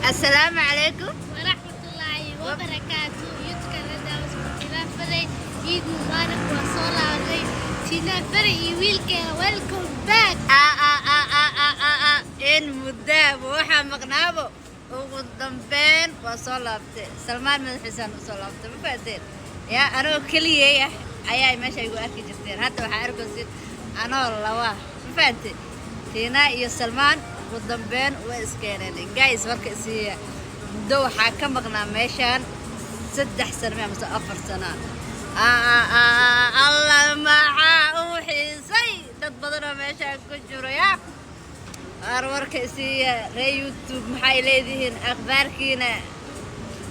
Assalaamu calaykum waraxmatullaahi wabarakaatu. YouTube-ka Tina Farey, ciid mubaarak. Waa soo laabnay, Tina Farey iyo wiilkeeda. Welcome back. In muddaaba waxaa maqnaabo, ugu dambeyn waa soo laabtay. Salmaan madaxiisaan usoo laabtay, ma fahanteen? Yaa anoo keliyey ah ayaa meesha igu arki jirteen. Hadda waxaa arkaysid anoo laba, ma fahanteen? Tiina iyo Salmaan ugu dambeyn way iskeeneen, guys. Marka isiiya, muddo waxaa ka maqnaa meeshaan 3 sano mase 4 sano. Alla maxaa u xiisay dad badan oo meeshaan ku jiro. Yaa waar, warka isiiya, ree YouTube, maxay leedihiin akhbaarkiina?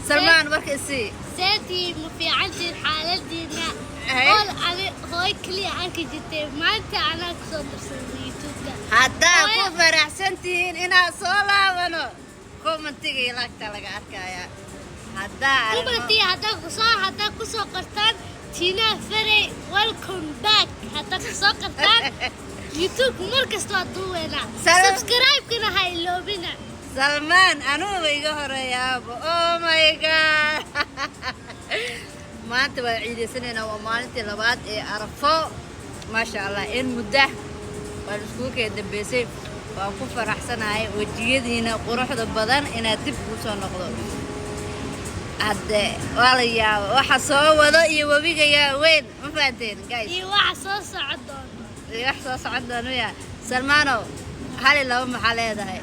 Salmaan, warka isii. Seetii, ma fiicantiin? Xaaladiina? Hay. Ool ani hooy keliya arki jirtay, maanta anaa kusoo darsaday YouTube-ka. Haddaa ku faraxsan tihiin inaad soo laabano, commentiga iyo like-ta laga arkayaa haddaa aragno. Kumantii haddaa kusoo qortaan "Tina Farey welcome back", haddaa kusoo qortaan, YouTube mar kasta waa duuweynaa. Subscribe-kana ha iloobina. Salmaan anuuba iga horeeyaaba. Oh my God, maanta waa ciidaysanaynaa, waa maalintii labaad ee Arafo. Maasha Allah, in mudda waan iskugu keen dambeysay. Waan ku faraxsanahay wejiyadiina quruxda badan inaad dib ugu soo noqdo. Hadde waa la yaaba waxa soo wado iyo webiga yaa weyn, ma fahanteen, guys? Iyo waxa soo socon doono. Iyo wax soo socon doono. Ya Salmaanow, hal iyo laba maxaa leedahay?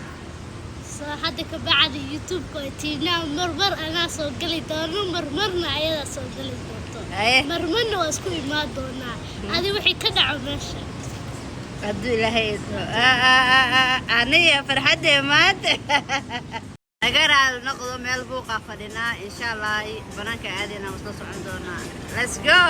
Soo hadda ka bacdi YouTube-ka Tina marmar anaa soo geli doono, marmarna ayadaa soo geli doonto. Haye. Marmarna waa isku imaan doonaa, adi wixii ka dhaco meesha. Hadduu Ilaahay idmo. Aniga farxaddee maanta laga raali noqdo, meel buuqaa fadhinaa. Insha Allah banaanka aadayna, wasla socon doonaa. Let's go.